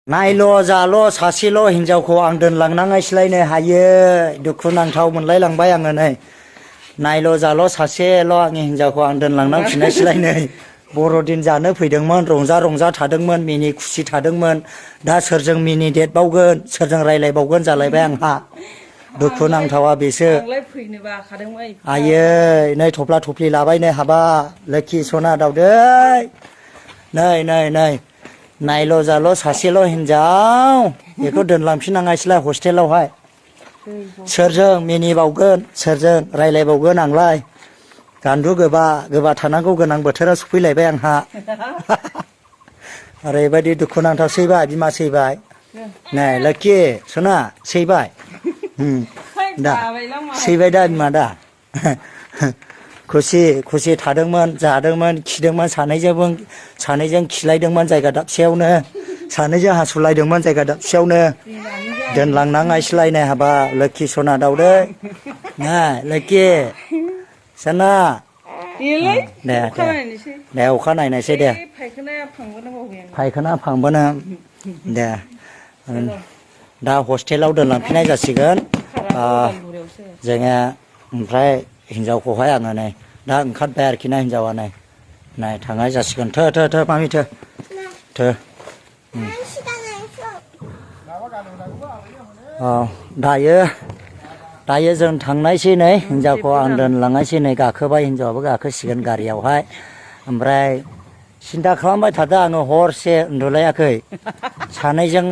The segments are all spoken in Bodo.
नायल' जाल' सासेल' हिनजावखौ आं दोनलांनांगायस्लायनो हायो दुखुनांथाव मोनलायलांबाय आङो नै नायल' जाल' सासेल' आंनि हिनजावखौ आं दोनलांनांफिननायसैलाय नै बर'दिन जानो फैदोंमोन रंजा रंजा थादोंमोन मिनि खुसि थादोंमोन दा सोरजों मिनि देरबावगोन सोरजों रायलायबावगोन जालायबाय आंहा दुखुनांथावा बेसो आयै नै थफ्ला थफ्लि लाबायनो हाबा लोखि सना दावदै नै नै नै नायल' जाल' सासेल' हिनजाव बेखौ दोनलांफिननांगायसैलाय हस्टेलावहाय सोरजों मिनिबावगोन सोरजों रायलायबावगोन आंलाय गान्दु गोबा गोबा थानांगौ गोनां बोथोरा सफैलायबाय आंहा ओरैबायदि दुखुनांथाव सैबाय बिमा सैबाय नै लोखि सना सैबाय दा सैबाय दा बिमा दा खुसि खुसि थादोंमोन जादोंमोन खिदोंमोन सानैजों खिलायदोंमोन जायगा दाबसेयावनो सानैजों हासुलायदोंमोन जायगा दाबसेयावनो दोनलांनांगायस्लायनाय हाबा लोखि सना दावदै ना लोखि सना दे दे अखा नायनोसै दे फायखाना फांबोनो दे दा हस्टेलाव दोनलांफिननाय जासिगोन जोङो ओमफ्राय हिनजावखौहाय आङो नै दा ओंखारबाय आरोखि ना हिनजावा नै नै थांनाय जासिगोन थो मामि थो दायो जों थांनायसै नै हिनजावखौ आं दोनलांनायसै नै गाखोबाय हिनजावाबो गाखोसिगोन गारियावहाय ओमफ्राय सिन्था खालामबाय थादों आङो हरसे उन्दुलायाखै सानैजों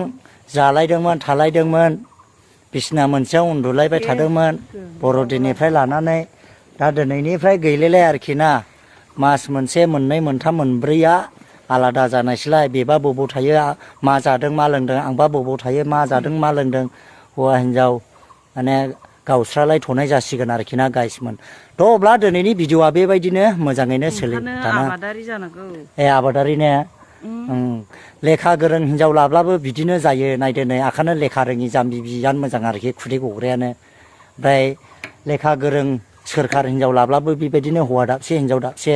जालायदोंमोन थालायदोंमोन बिसिना मोनसेयाव उन्दुलायबाय थादोंमोन बर'दिननिफ्राय लानानै दा दिनैनिफ्राय गैलायलाय आरोखि ना मास मोनसे मोननै मोनथाम मोनब्रैया आलादा जानायसैलाय बेबा बबाव थायो मा जादों मा लोंदों आंबा बबाव थायो मा जादों मा लोंदों हौवा हिनजाव माने गावस्रालायथ'नाय जासिगोन आरोखि ना गाइसमोन थ' अब्ला दिनैनि भिडिअ'आ बेबायदिनो मोजाङैनो आबादारि ने लेखा गोरों हिनजाव लाब्लाबो बिदिनो जायो नायदो नै आखानो लेखा रोङि जाम्बि बियानो मोजां आरोखि खुदै गग्रायानो ओमफ्राय लेखा गोरों सोरखार हिनजाव लाब्लाबो बेबायदिनो हौवा दाबसे हिनजाव दाबसे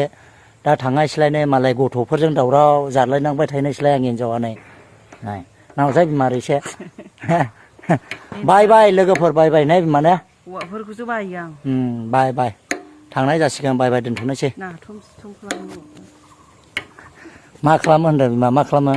दा थांनायसैलायनो मालाय गथ'फोरजों दावराव जालायनांबाय थानायसैलाय आंनि हिनजावा नै नावजाय बिमा रैसे बाय लोगोफोर बाय ने बिमा ने हौवाफोरखौसो बायो आं बाय थांनाय जासिगोन बाय दोनथ'नोसै मा खालामो होनदों बिमा मा खालामो